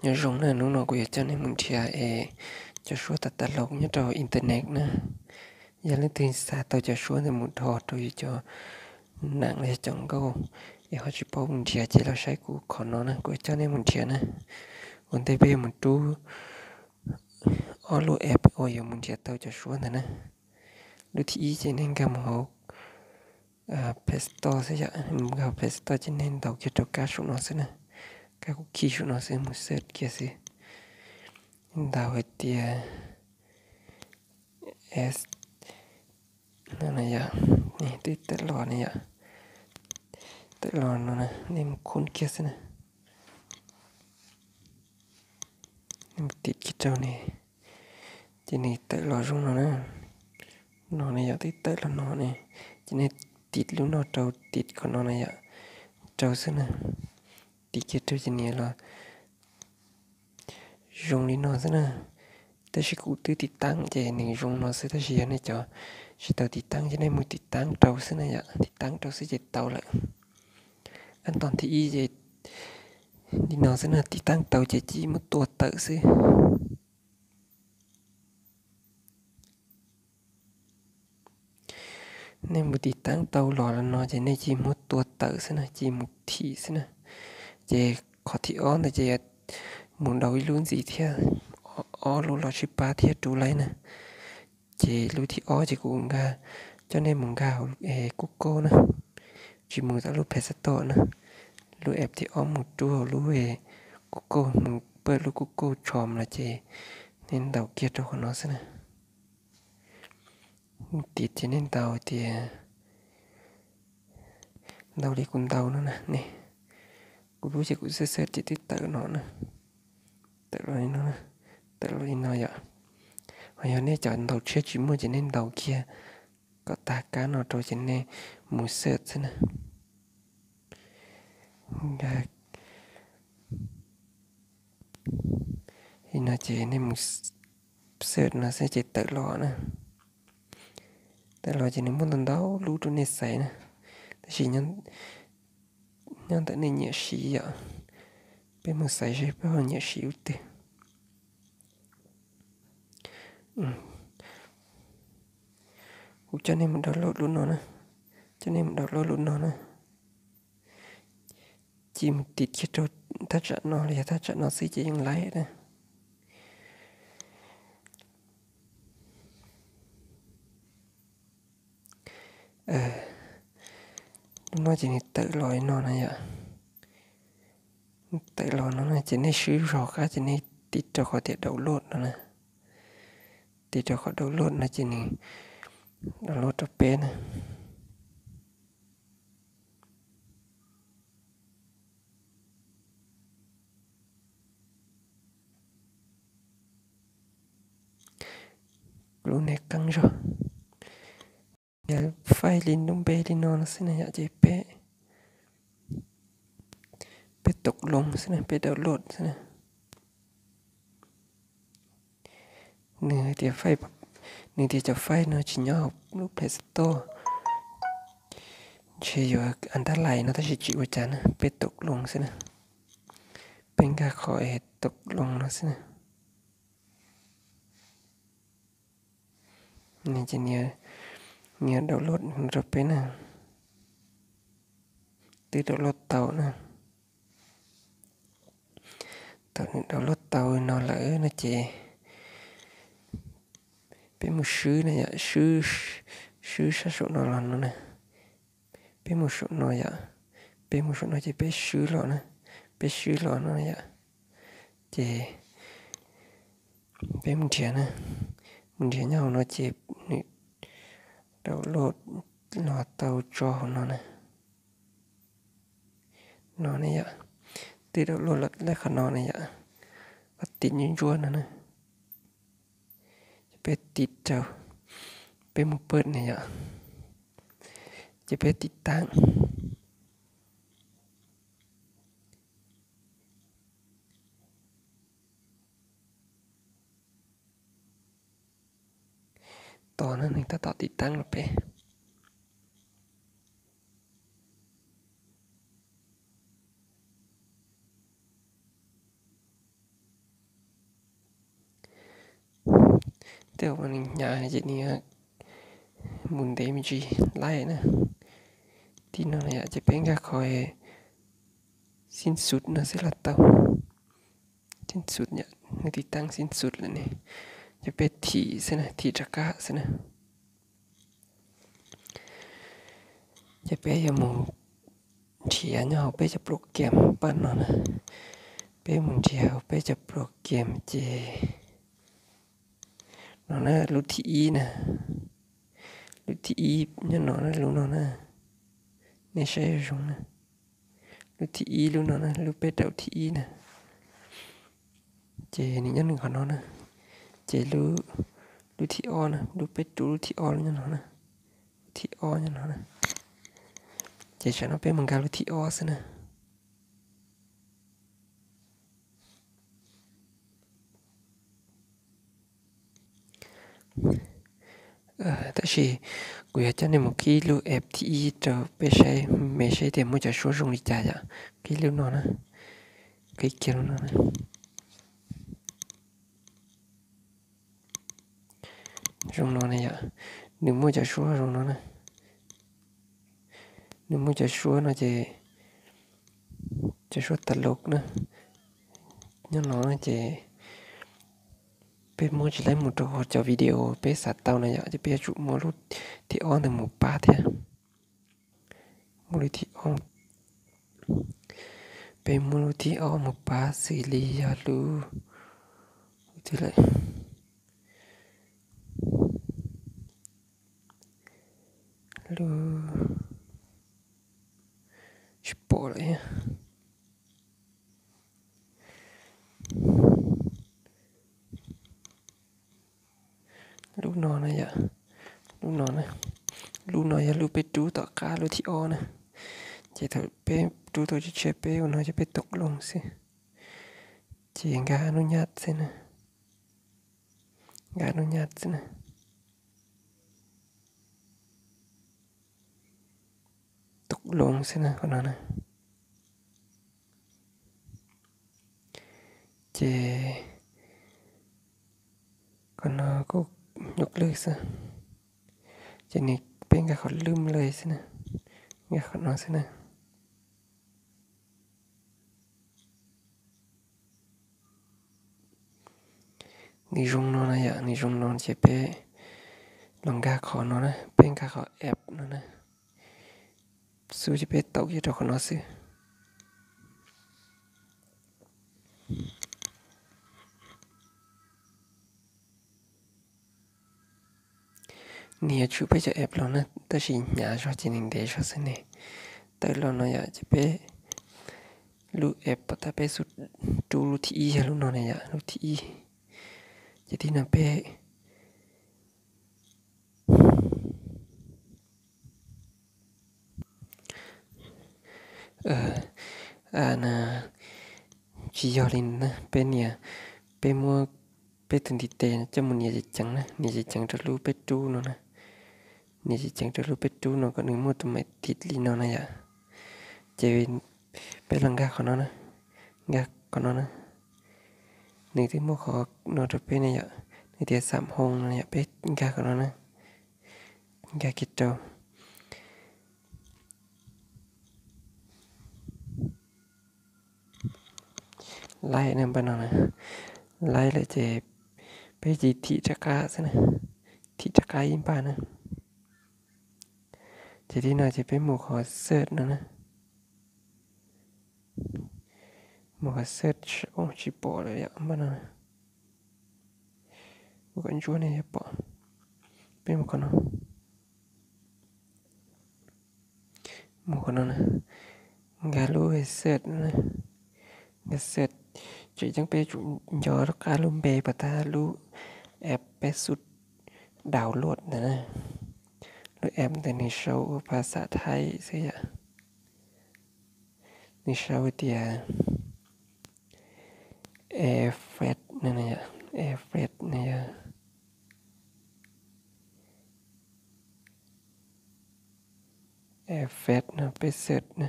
Nyob zoo na, hnub no kuv yuav coj nej mus nrhiav es cov suab tas tas los nyob rau internet na. Yog leej twg xav tau cov suab ntawd mus dhos rau yus cov nam los yog cov nkauj es ho tsis paub mus nrhiav ces los saib kuv qhov no na, kuv yuav coj nej mus nrhiav na. Ua ntej peb yuav mus rub ob lub app uas yuav mus nrhiav tau cov suab ntawd na. Lub thib ib ces nej nkag mus hauv Play Store xwb yom, nkag hauv Play Store ces nej ntaus kiag rau kab saum no xwb na, kab kuv khij saum no xwb, mus search kiag xwb. Ntaus hais tias s, no na yom, nej twb tawm los na yom, tawm los no na, nej mus khum kiag xwb na. Nej mus tim kiag rau ne, ces nws tawm los zoo no na. No ne yom, twb tawm los no ne, ces nej tim lub no rau, tim qhov no na yom, rau xwb na. Tim kiag rau ces nws los zoo li no xwb na. Tab sis kuv twb tiv taab ces nws zoo no xwb, tab sis yog nej cov tsis tau tiv taab ces nej mus tiv taab rau xwb na yom, tiv taab rau xwb ces tau lawm. An toos thib ib ces li no xwb na, tiv taab tau ces cia li muab tua tawm xwb. Nej mus tiv taab tau los li no ces nej cia li muab tua tawm xwb na, cia li mus thim xwb na. Ces qhov thib ob ntawd ces mus daus ib lub ntxiv thiab, ob lub los sib pab thiab rub laib na. Ces lub thib ob ces kuv nkag, coj nej mus nkag hauv Google na, tsis mus tom lub Play Store na. Lub app thib ob mus rub hauv lub Google, mus pawj lub Google Chrome no ces nej ntaus kiag rau qhov no xwb na. Tim ces nej ntaus tias, ntaus li kuv ntaus no na, kuv lub ces kuv xwb xwb ces twb tawm no na, tawm los li no, tawm los li no yom. Ho yog nej cov ntaus tshiab tsis muaj ces nej ntaus kiag kom tag kab no rau ces nej mus search xwb na. Li no ces nej mus search no xwb ces tawm los na. Tawm los ces nws muaj ntau ntau lub rau nej xaiv na, tab sis nyob ntawm nej nyiam siv yom. Peb mus xaiv seb peb ho nyiam siv lub twg. Kuv coj nej mus download lub no na, coj nej mus download lub no na. Cia mus tim kiag rau thaj tsam no los yog thaj tsam no xwb ces yeej laib na. Lub no ces nws tawm los li no na yom. Tawm los no na ces nej swb zog qab ces nej tiv rau qhov tias download no na. Tiv rau qhov download no ces nws download rau peb na. Lub no qeeb zog, yog faij li lub npe li no no xwb na yom, ces peb, peb tau loo xwb na, peb download xwb na. Nws tias, nws tias cov faij no tsis nyob hauv lub Play Store, ntshe yuav an tab lais no tab sis tsis ua cas na, peb tau loo xwb na. Peb nkag qhov tau loo no xwb na. Nws ces nws download rau peb na. Twb download tau na. Thaum nws download tau no lawm no ces peb mus swb na yom, swb sab saum no los no na. Peb mus saum no yom, peb mus saum no ces peb swb los na, peb swb los no yom. Ces peb mus nrhiav na, mus nrhiav nyob hauv no ces nws download los tau tso hauv no na. No ne yom, twb download lawm qhov no ne yom, qhov tim ntsuab ntsuab no na. Ces peb tiv rau, peb mus pawj ne yom, ces peb tiv taab. Tos na, nws tab tom tiv taab los peb. Tej zaum nws hnyav ces nws mus ntev me ntsis laij na. Tib no na yom, ces peb nkag qhov xib xus no xwb los tau. Xib xus, nws tiv taab xib xus lawm ne, ces peb thim xwb na, thim rov qab xwb na. Ces peb yuav mus nrhiav nyob hauv peb cov program paj no na. Peb mus nrhiav hauv peb cov program ces no na, lub thib ib na, lub thib ib nyob no na, lub no na, nej saib zoo na. Lub thib ib lub no na, lub peb rau thib ib na, ces nws nyob nws qhov no na. Ces lub thib ob na, lub peb rub lub thib ob nyob no na, lub thib ob nyob no na. Ces tsam no peb mus nkag lub thib ob xwb na. Tab sis kuv yuav coj nej mus qhib lub app thib ib rau peb saib me saib tias muaj cov suab zoo li cas yom. Qhib lub no na, qhib kiag lub no na. Zoo no na yom, nws muaj cov suab zoo no na. Nws muaj cov suab no ces cov suab tas lus na, nyob no na ces peb muab tsis laib mus rau cov video peb xav tau na yom, ces peb yuav tsum muab lub thib ob ntawd mus pab thiab. Muab lub thib ob, peb muab lub thib ob mus pab xws li yog lub, lub twg lawm, lub, tsis pom lawm. Lub no na yom, lub no na, lub no yog lub peb rub tom qab lub thib ob na. Ces thaum peb rub tau tshiab tshiab peb ua no ces peb toom loo xwb. Ces nkag nub nyab xwb na, nkag nub nyab xwb na. Toom loo xwb na qhov no na. Ces qhov no kuj nyuj lwj xwb. Ces nws peb nkag qhov lwj lawm xwb na, nkag qhov no xwb na. Nws zoo no na yom, nws zoo no ces peb los nkag qhov no na, peb nkag qhov app no na. Xub ces peb taum kiag rau qhov no xwb. Nws yuav tshwm peb cov app los na, tab sis hnyav zog ces nws ntev zog xwb ne. Tawm los no yom, ces peb lub app pom tas peb xub rub lub thib ib yog lub no na yom, lub thib ib. Ces tib no peb tsis yog li na, peb nias, peb muab peb tus ntiv tes coj mus nias ceev ceev na, nias ceev ceev rau lub peb rub no na, nias ceev ceev rau lub peb rub no kom nws muaj tus maim tim li no na yom. Ces peb los nkag qhov no na, nkag qhov no na, nws twb muaj qhov no rau peb ne yom, nws tias xam hoo no yom, peb nkag qhov no na, nkag kiag rau. Laib na npaj no na, laib lawm ces peb cia li thim rov qab xwb na, thim rov qab ib npaj na. Ces tib no ces peb mus qhov search no na, mus qhov search, tsis pom lawm yom npaj no. Ua kom ntsuab ne yuav pom. Peb mus qhov no, mus qhov no na, nkag lub search no na, nkag search, tseem ceeb peb tsum nco rov qab lub npe pom tag lub app peb xub download ntawd na. Lub app ntawd nws sau ua phas xas thaib xwb yom. Nws sau tias Airfresh no, Airfresh no yog Airfresh no peb search na,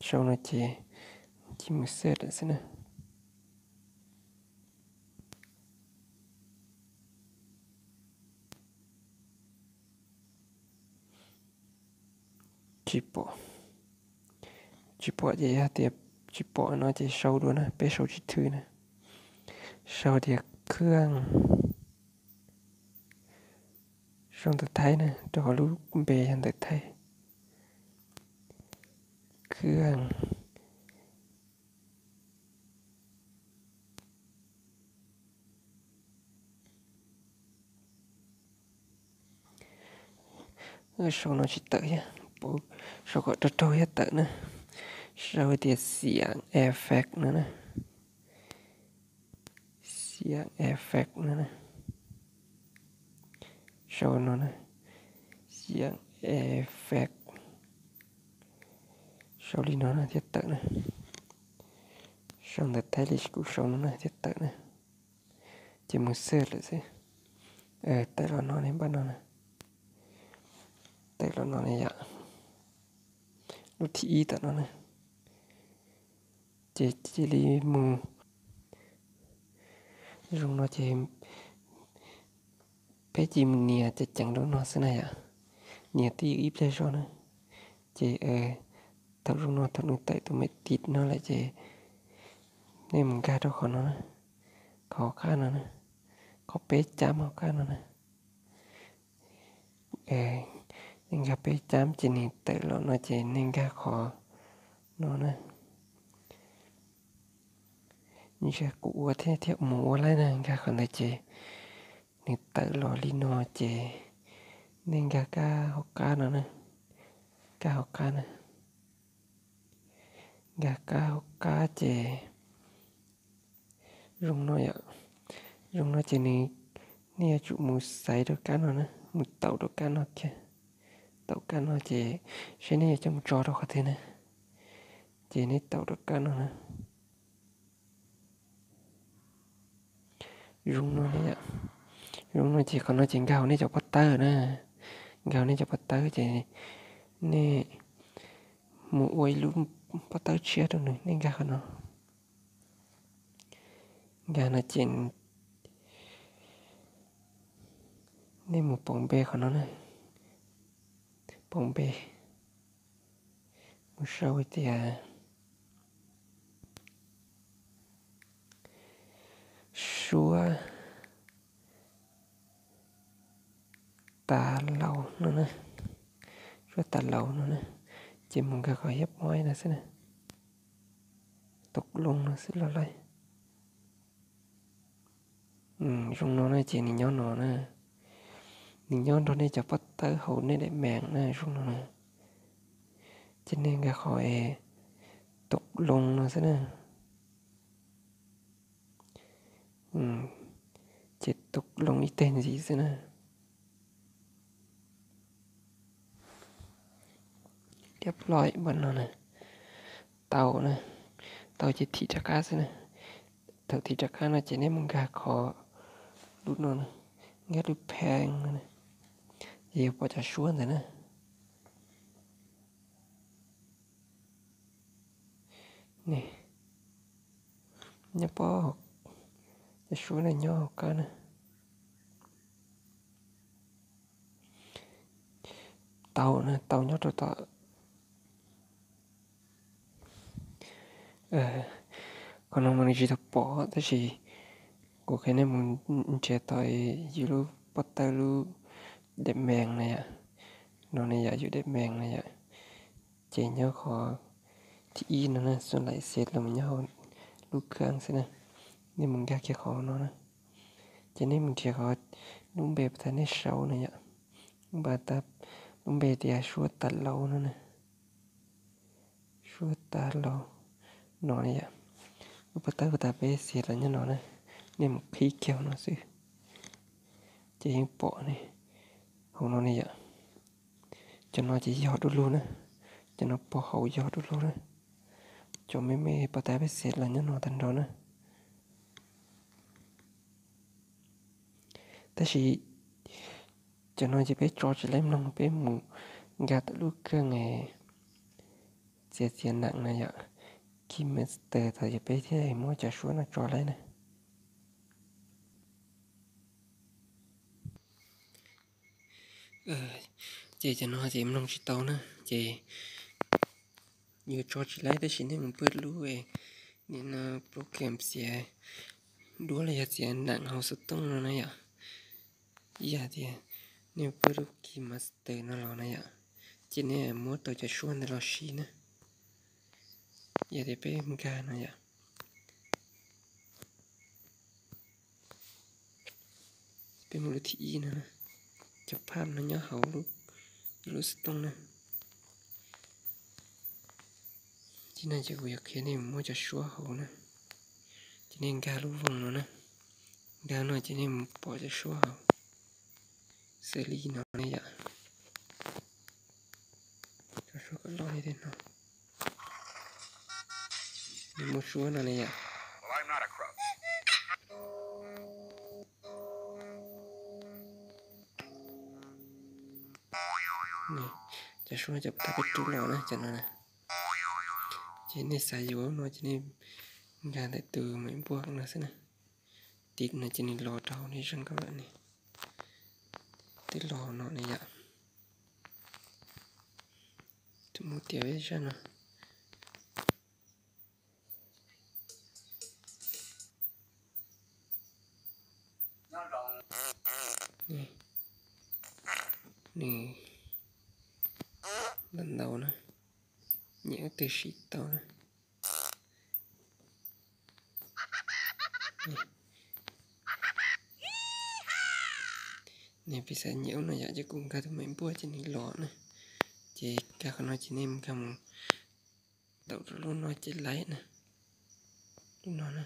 sau no ces cia mus search xwb na. Tsis pom, tsis pom ces yog tias tsis pom no ces sau dua na, peb sau tsis thwm na. Sau tias khwj, sau ntawv Thaib na, rau qhov lub npe yog ntawv Thaib. Khwj. Sau no tsis tawm thiab, sau kom raug raug thiaj tawm na. Sau tias xiam effect no na. Xiam effect no na. Sau no na. Xiam effect. Sau li no na thiaj tawm na. Sau ntawv Thaib li kuv sau no na thiaj tawm na. Ces mus xwb lawm xwb. Tawm los no ne, npaj no na. Tawm los no ne yom. Lub thib ib tom no na. Ces cia li mus. Zoo no ces peb cia li mus nias ceev ceev rau no xwb na yom. Nias twj ywm ib pliag zog na. Ces thaum zoo no thaum nws tawm tus me tiv no lawm ces nej mus nkag rau qhov no na, qhov qab no na, qhov peb cab hauv qab no na. Nej nkag peb cab ces nws tawm los no ces nej nkag qhov no na. Ntshe kuv ua thiab thiaj mus ua laib na, nkag qhov ntawd ces nws tawm los li no ces nej nkag kab hauv qab no na, kab hauv qab na. Nkag kab hauv qab ces zoo no yom, zoo no ces nws, nej yuav tsum mus xaiv rau kab no na, mus taus rau kab no kiag. Taus kab no ces seb nej yuav coj mus tso rau qhov twg na. Ces nej taus rau kab no na. Zoo no, zoo no ces qhov no ces nkag hauv nej cov pob tawb na. Nkag hauv nej cov pob tawb ces nej mus ua ib lub pob tawb tshiab rau nws, nej nkag qhov no. Nkag no ces nej mus pauv npe qhov no na. Pauv npe, mus sau tias Suab tas laus no na, Suab tas laus no na, ces mus nkag qhov hiab mob no xwb na, tus loo no xwb los laib. Zoo no na ces nws nyob no na, nws nyob nrog nej cov pob tawb hauv nej daim mees na zoo no na. Ces nej nkag qhov es tus loo no xwb na. Ces tus loo ib teg ntxiv xwb na. Thiab ploj npaj no na, tau na, tau ces thim rov qab xwb na. Thaum thim rov qab no ces nej mus nkag qhov lub no na, nkag lub pheej no na, ces yuav pom cov suab ntawd na. Nyob pom cov suab na nyob hauv qab na. Tau na, tau nyob rau tom. Qhov no mas nws tsis tau pom tab sis kuv qhia nej mus nrhiav tau yus lub pob tawb lub daim mees na yom. No ne yom, yus daim mees na yom. Ces nyob qhov thib ib no na, xu laim xes los nyob hauv lub khaj xwb na. Nej mus nkag kiag qhov no na. Ces nej mus nrhiav qhov lub npe puas tas nej sau na yom. Lub npe tas, lub npe tias suab tas laus no na. Suab tas laus no na yom. Lub pob tawb puas tas peb xes los nyob no na. Nej mus qhib kiag hauv no xwb ces yeej pom ne, hauv no ne yom. Cov no ces yog du lug na, cov no pog hauv yog du lug na. Cov me me pob tawb peb xes los nyob no tag nrho na. Tab sis cov no ces peb tso tsis laib mloog, peb mus nkag tom lub khaj txiav txiav neem na yom, KineMaster tod ces peb thiaj muab cov suab no tso laib na. Ces cov no ces mloog tsis tau na, Ces yuav tso tsis laib tab sis nej mus pawj lub nim no program txiav duab los yog txiav neem hauv xov tooj no na yom. Ib yam tias nej mus pawj lub KineMaster no los na yom, ces nej muab tau cov suab ntawd los siv na. Yog tias peb nkag no yom, peb mus lub thib ib no, cov phaj no nyob hauv lub xov tooj na. Ces no ces kuv yuav qhia nej mus muab cov suab hauv na. Ces nej nkag lub voos no na, nkag no ces nej mus pom cov suab hauv xws li no ne yom. Cov suab kom loj li tej no, nws muaj suab no ne yom. Cov suab cov tag peb rub los na, cov no na. Ces nej xav yuav no ces nej nkag ntawm tus maiv npuaj no xwb na. Tiv no ces nws los rau hauv nej zeej nkauj lawm ne. Twb los no ne yom. Tus mus tiav peb zaj no. Nws ntau ntau na, nyiam ub twg siv tau na. Nws piv xav nyiam ub no yom, ces kuv nkag tus maiv npuaj ces nws los na. Ces nkag qhov no ces nej nkag mus tau rau lub no ces laib na. Lub no na,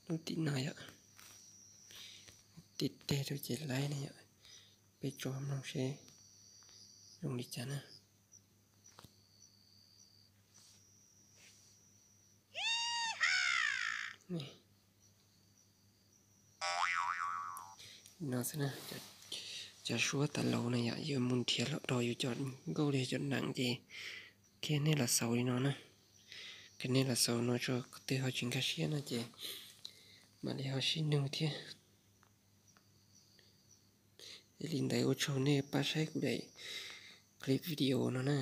lub tim no yom, tiv teg rau ces laib na yom. Peb tso mloog seb zoo li cas na. No xwb na, cov suab tas laus na yom, yuav mus nrhiav los do yus cov nkauj li cov neem ces qhia nej los xaus li no na. Qhia nej los xaus no tso, qhov twg ho tsis nkag siab no ces mam li ho sib nug thiab. Yog li ntawd ua tsaug nej pab saib kuv daim clip video no na.